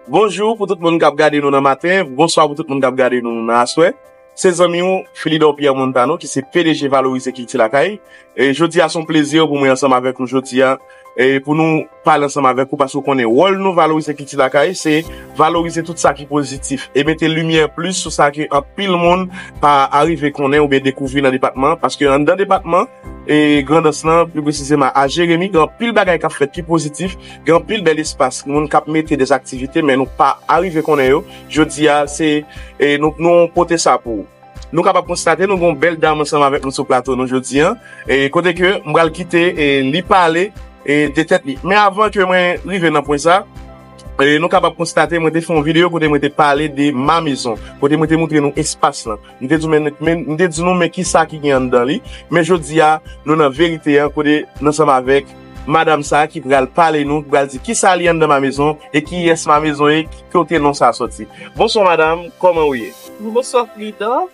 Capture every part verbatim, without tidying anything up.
Bonjou pou tout moun k ap gade nou nan maten, bonswa pou tout moun k ap gade nou nan aswè. Se zanmi w, Philidor Pierre Montano, ki se P D G Valorize Kilti Lakay. E jodi a, se yon plezi pou mwen ansanm avèk nou jodi a, e pou nou pale ansanm avèk ou, paske w konnen wòl nou Valorize Kilti Lakay, se valorize tout sa ki pozitif e mete limyè plis sou sa ke anpil moun pa arive konnen oubyen dekouvri nan depatman an, paske anndan depatman e Grandans lan, pi presizeman a Jeremi, gen anpil bagay k ap fèt ki pozitif, gen anpil bèl espas, moun k ap mete de aktivite, men nou pa arive konnen yo. Jodi a, se e nou, nou pote sa pou ou. Nou kapab konstate, nou gen yon bèl dam ansanm avèk nou sou plato nou jodi a. E kote ke m pral kite e li pale e de tèt li. Men avan ke mwen rive nan pwen sa, e nou kapab konstate, mwen te fè yon videyo kote mwen te pale de Ma Maison, kote mwen te montre nou espas lan. M te di, men, men, m te di nou, men kisa ki gen anndan li. Men jodi a, nou nan verite an, kote n ansanm avèk madanm sa a ki pral pale nou, ki pral di kisa li anndan Ma Maison e kiyès Ma Maison ye, ki kote non sa a soti. Bonswa, madanm, kòman ou ye? Bonswa, Philidor.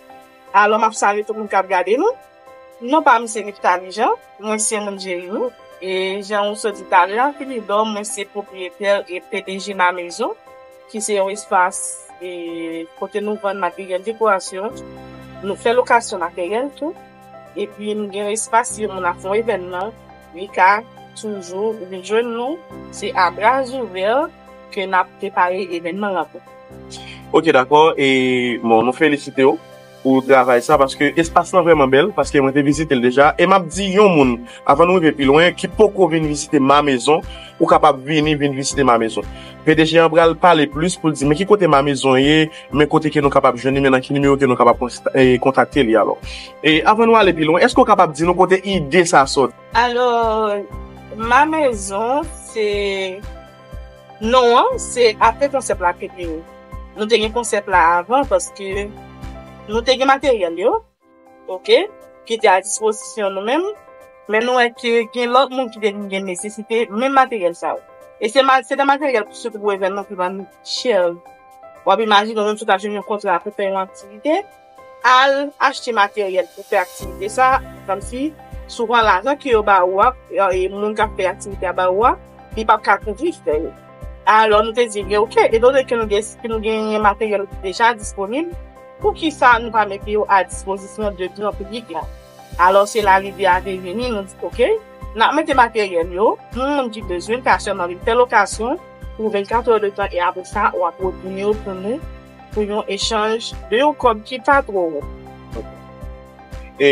Alò, m ap salye tout moun k ap gade nou. Non pa m se Nephtalie Jean, mwen se moun Jeremi. E jan ou sot di talè a, Philidor, mwen se pwopriyetè e P D G Ma Maison, ki se yon espas e kote nou vann materyèl dekorasyon. Nou fè lokasyon materyèl tou. Epi nou gen espas si yon moun ap fè yon evènman, li ka toujou vin jwenn nou. Se a bra ouvè ke n ap prepare evènman lan pou. Ok, dakò. E bon, nou felisite w pou travay sa, paske espas lan vrèman bèl, paske mwen te vizite l deja. E m ap di yon moun, avan nou rive pi lwen, ki poko vin vizite Ma Maison, ou kapab vini, vin vizite Ma Maison. P D G an pral pale plis pou l di, men ki kote Ma Maison ye, men kote ke nou kapab jwenn li, men nan ki nimewo ke nou kapab konsta-, e, kontakte li alò. E avan nou ale pi lwen, èske w kapab di nou kote ide sa a soti? Alò, Ma Maison, se non an, se apre konsèp la ke te, nou te gen konsèp la avan, paske nou te gen materyèl yo, ok, ki te a dispozisyon nou menm, men nou wè ke gen lòt moun ki te vin gen nesesite menm materyèl sa yo. E se ma-, se de materyèl sitou pou evènman ki vann chè. W ap imajine w menm si w ta jwenn yon kontra pou fè yon aktivite, al achte materyèl pou fè aktivite sa, kòmsi souvan lajan ke yo ba ou a, e moun k ap fè aktivite a ba ou a, li p ap ka kouvri frè yo. Alò, nou te di, gen ok, etandone ke nou gen, ke nou genyen materyèl ki deja disponib, poukisa nou pa mete yo a dispozisyon de gran piblik la? Alò, se la lide a te vini, nou di, ok, n ap mete materyèl yo, pou moun ki bezwen l ka sèlman vin fè lokasyon pou vennkat è de tan, e apre sa, w ap retounen yo pou nou, pou yon echanj de yon kòb ki pa twò wo. E,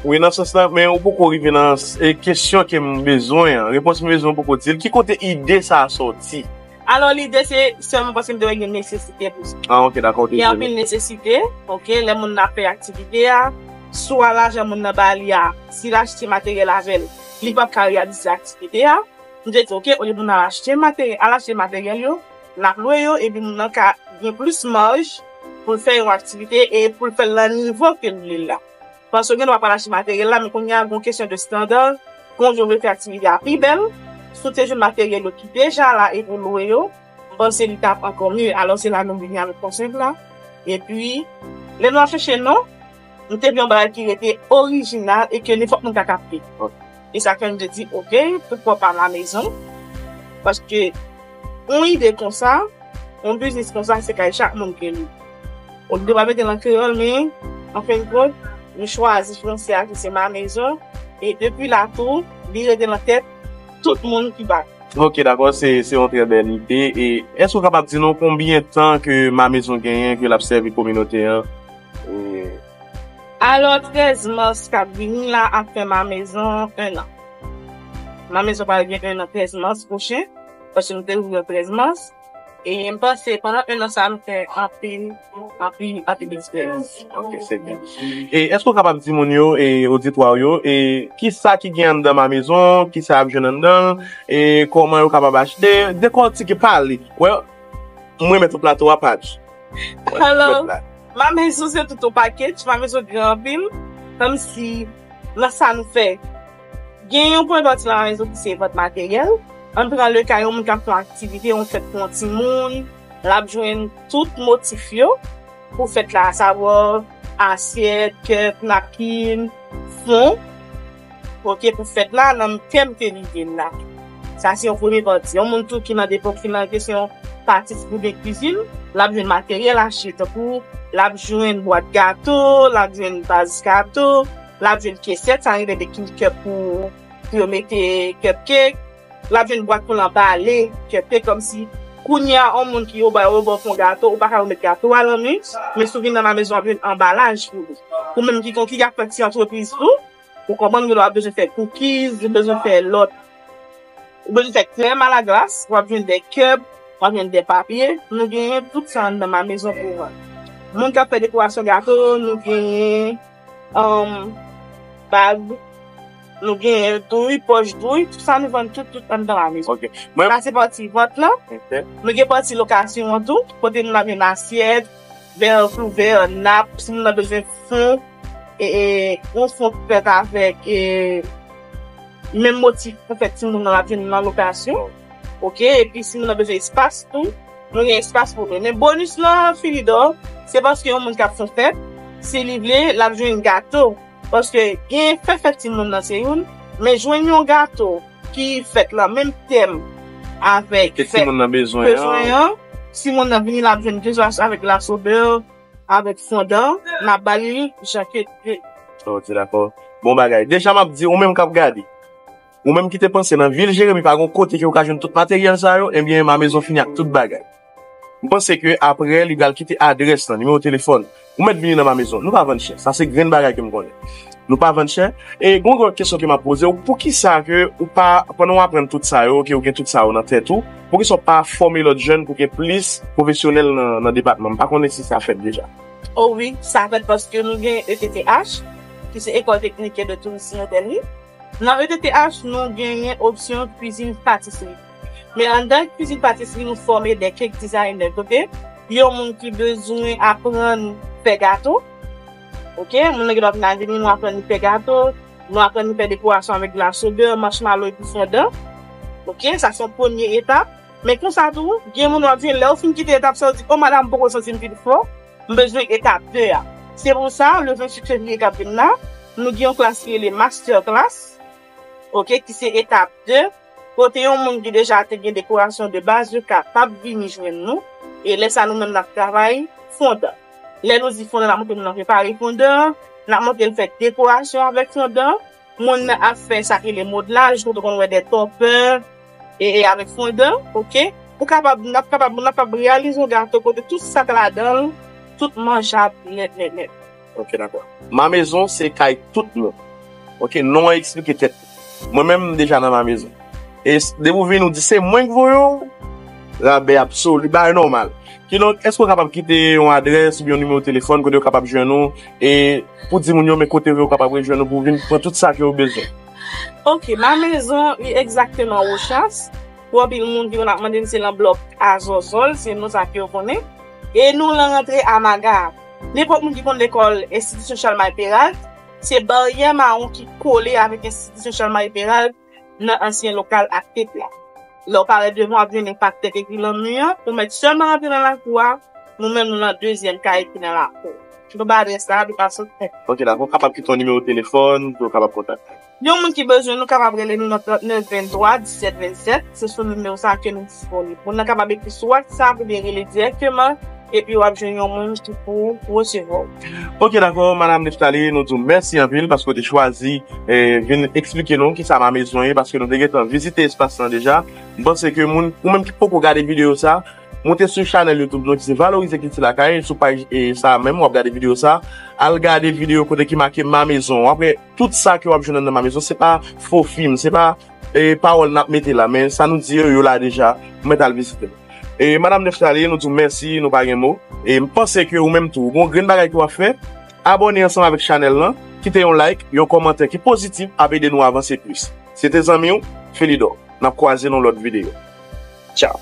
wi, nan sans lan, men ou poko rive nan s-, e, kesyon ke m bezwen an, repons m bezwen ou poko di l. Ki kote ide sa a soti? Alò, lide se sèlman paske m te wè gen nesesite pou sa. Ah, ok, dakò, ok, gen anpil nesesite, ok, lè moun nan ap fè aktivite a, swa lajan moun nan ba li a, si l achte materyèl avè l, li p ap ka reyalize aktivite a. M te di, ok, olye pou n al achte materyèl, al achte materyèl yo, n ap lwe yo, epi moun nan ka gen plis maj pou l fè yon aktivite e pou l fè l nan nivo ke l vle l la. Paske gen dwa pral achte materyèl la, men kounye a, gen yon kesyon de estanda, gen yon jan w vle fè aktivite a pi bèl, si w te jwenn materyèl yo ki deja la epi w lwe yo, m panse li t ap ankò mye. Alò, se la nou vini avèk konsèp la. Epi, lè nou ap chèche non, nou te vle yon bagay ki rete orijinal e ke nenpòt moun ka kapte. Ok. E sa fè nou te di, ok, poukwa pa Ma Maison? Paske yon ide konsa, yon biznis konsa, se kay chak moun ke li. Ou te pa mete l an kreyòl, men, an fen de kont, nou chwazi franse a ki se Ma Maison. E depi la tou, li rete nan tèt tout moun ki pa. Ok, dakò, se, se yon trè bèl ide. E èske w kapab di nou konbyen tan ke Ma Maison genyen ke l ap sèvi kominote an? E alò, trèz mas k ap vini la ap fè Ma Maison en an. Ma Maison pral gen en an trèz mas pwochen, paske nou te ouvri an trèz mas. E m panse pandan en an sa a, nou fè anpil, anpil, anpil eksperyans. Ok, se byen. E èske w kapab di moun yo, e oditwa w yo, e kisa ki gen anndan Ma Maison, kisa y ap jwenn anndan, e kòman yo kapab achte, dekòtike, pale. Wè, m renmen tout plato a, Patch. Alò, Ma Maison se tout yon pakèj, Ma Maison gen anpil, kòmsi nan sa nou fè. Gen yon pwen pati nan Ma Maison ki se vant materyèl. Ann pran le ka yon moun k ap fè yon aktivite, yon fèt pou yon timoun, l ap jwenn tout motif yo pou fèt la, asavwa asyèt, kèt, napkin, fon. Ok, pou fèt la, nan tèm ke li gen la. Sa se yon premye pati. Yon moun tou ki nan depo-, ki nan kesyon pati pou de kwizin, l ap jwenn materyèl achte, tankou l ap jwenn bwat gato, l ap jwenn baz gato, l ap jwenn kesèt, sa rive de King Cup pou, pou yo mete cupcake, l ap jwenn bwat pou l anbale cupcake, kòmsi kounye a, yon moun ki yo ba yo ba w fè yon gato, ou pa ka remèt gato a nan men, men si w vin nan mamezon, w ap jwenn anbalaj pou li. Ou menm ki konn ki ap fè ti antrepriz tou, ou konprann ke w ap bezwen fè cookies, ou bezwen fè lòt, ou bezwen fè krèm a la glas, w ap jwenn de cup, w ap jwenn de papye, nou genyen tout sa anndan mamezon pou vann. Moun k ap fè dekorasyon gato, nou genyen um, bag, nou genyen douy, pòch douy, tout sa nou vann tout, tout anndan mamezon. Ok. Mwen, sa se pati vant lan. Ok. Nou gen pati lokasyon an tou, kote nou ap jwenn asyèt, vè, kouvè, nap, si moun nan bezwen fon, e, e, yon fon fèt avèk, e, menm motif pou fèt timoun nan ap jwenn nan lokasyon. Ok, epi si moun nan bezwen espas tou, nou gen espas pou li. Men bonis lan, Filidò, se paske yon moun k ap fè fèt, si li vle, l ap jwenn gato. Paske gen fè fèt timoun nan se youn, men jwenn yon gato ki fèt lan menm tèm avèk ke fèt timoun nan bezwen an. Bezwen an, si moun nan vini, l ap jwenn ke swa avèk glasobè, avèk fondan, n ap ba li jan ke li vle. Ok, dakò. Bon bagay. Deja m ap di, ou menm k ap gade, ou menm ki te panse nan vil Jeremi pa gen kote ke ou ka jwenn tout materyèl sa yo, ebyen, mamezon fini ak tout bagay. M panse ke apre, li pral kite adrès lan, nimewo telefòn. Ou mèt vini nan mamezon. Nou pa vann chè. Sa se grenn bagay ke m konnen. Nou pa vann chè. E gen yon lòt kesyon ke m ap poze w, poukisa ke ou pa, pandan w aprann tout sa yo, ke ou gen tout sa yo nan tèt ou, poukisa w pa fòme lòt jèn pou gen plis pwofesyonèl nan, nan depatman? M pa konnen si sa fèt deja. O wi, sa fèt paske nou gen E T T H, ki se École Technique de Tourisme Saint-Henri. Nan E T T H, nou genyen opsyon kwizin patisri. Men anndan kwizin patisri, nou fòme de cake designer, kote yon moun ki bezwen aprann fè gato. Ok, moun nan gen dwa vin avè nou, nou aprann li fè gato, nou aprann li fè dekorasyon avèk glasobè, machmalo epi fondan. Ok, sa se yon premye etap. Men konsa tou, gen moun w ap jwenn, lè w fin kite etap sa, w di, "O madanm, m poko santi m fin fò, m bezwen etap de a." Se pou sa, le venn sis fevriye k ap vin la, nou gen yon klas ki rele master class, ok, ki se etap de, kote yon moun ki deja te gen dekorasyon de baz yo kapab vini jwenn nou, e lè sa nou menm n ap travay fondan. Lè nou di fondan, n ap montre moun nan prepare fondan, n ap montre l fè dekorasyon avèk fondan, moun nan ap fè sa ki rele modelaj, kote w konn wè de topper, e, e avèk fondan, ok? Ou kapab, n ap kapab, n ap kapab reyalize yon gato kote tout sa k ladan l, tout manjab nèt, nèt, nèt. Ok, dakò. Mamezon se kay tout moun. Ok, non an eksplike tèt li. Mwen menm, m deja nan Mamezon. E s-, depi w vin, ou di se mwen k voye w, rabè absoli, bagay nòmal. Kidonk, èske w kapab kite yon adrès oubyen yon nimewo telefòn kote yo kapab jwenn ou, e pou di moun yo men kote yo kapab rejwenn ou pou vin pran tout sa ke yo bezwen? Ok, Mamezon, li egzakteman Wochas. Pou anpil moun ki konn ap mande m, se nan blòk a Zòzòl, se non sa ke yo konnen. E nou nan rantre a Maga. Nenpòt moun ki konn lekòl enstitisyon Chalmay Peralt, se baryè mawon ki kole avèk enstitisyon Chalmay Peralt nan ansyen lokal ak pep la. Lè w parèt devan, w ap jwenn enpak tèt ekri lan mi an, ou mèt sèlman rantre nan lakou a, nou menm nou nan dezyèm kay ki nan lakou. Nou ba adrès la, nou pa sot. Ok, dakò, w kapab kite yon nimewo telefòn pou yo kapab kontakte. Yon moun ki bezwen nou kapab rele nou nan trannèf venntwa disèt vennsèt, se sou nimewo sa ke nou disponib. Moun nan kapab ekri sou WhatsApp oubyen rele dirèkteman, epi w ap jwenn yon moun ki pou resevwa w. Ok, dakò, Madam Nephtalie, nou di w mèsi anpil paske w te chwazi, eh, vin eksplike nou kisa Mamezon ye, paske nou te gentan vizite espas lan deja. M panse ke moun, ou menm ki poko gade videyo sa, moute sou chanèl YouTube nou ki se Valorize Kilti Lakay, sou paj, eh, sa menm, w ap gade videyo sa. Al gade videyo kote ki make Mamezon. W ap wè tout sa ke w ap jwenn anndan Mamezon, se pa fo fim, se pa, eh, pawòl n ap mete la, men sa nou di yo, yo la deja, ou mèt al vizite. E Madam Nephtalie, nou di w mèsi, nou pa gen mo. E m panse ke ou menm tou, ou gen yon grenn bagay ke w ap fè. Abòne ansanm avèk chanèl lan, kite yon like, yon kòmantè ki pozitif, ap ede nou avanse plis. Se te zanmi w, Felidor. N ap kwaze nan lòt videyo. Tchaw.